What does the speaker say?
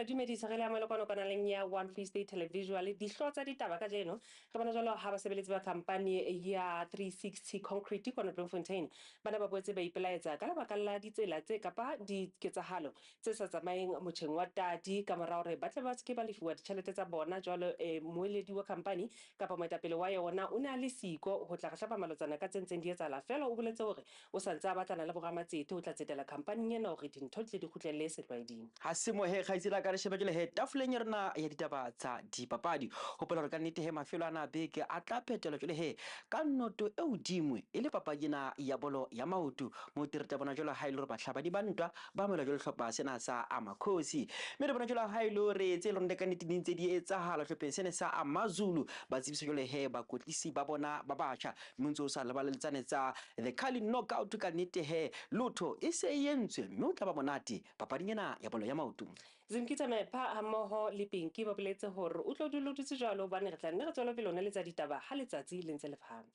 Dumedisa re le amohele kwano kanaleng ya One Free State Televisual. Dihlooho tsa ditaba kajeno re bona jwalo ha basebeletsi ba khampani ya 360 Concrete kwano Bloemfontein ba ne ba boetse ba ipelaetsa ka lebaka la ditsela tse kapa diketsahalo tse sa tsamaeng motjheng wa tadi ka mora hore ba tle ba seke ba lefuwa ditjhelete tsa bona. Jwalo mmueledi wa khampani kapa moetapele wa yona o ne a le siko ho tla re hlaba malotsana ka tse ntseng di etsahala, feela o boletse hore o sa ntse a batlana le boramatsete ho tla tsetela khampaning ena hore dintho di tle di kgutlele setlwaeding. Ha se mo he kgaitsedi la ka re shebe jwale he tafoleng ya rona ya ditaba tsa dipapadi. Hopola hore ka nnete he mafelo ana a beke a tla phethelwa jwale he ka noto e hodimo e le papadi ena ya bolo ya maoto. Moo te re tla bona jwalo ha e le hore bahlabani ba ntwa ba amohela jwale hlopha sena sa Amakhosi. Mme re bona jwalo ha e le hore tse leng hore ka nnete di ntse di etsahala hlopheng sena sa Amazulu ba tsebisa jwale he bakwetlisi ba bona ba batjha. Mme o ntse o sa lebale le tsane tsa The Carling Knockout ka nnete he lotho e se e entswe mme o tla ba monate papading ena ya bolo ya maoto. Zimkitha Mepha hammoho le Pinky ba boletse hore o tlo dula o dutse jwalo hobane re tla nne re tswele pele ho neletsa ditaba ha letsatsi le ntse le phahama.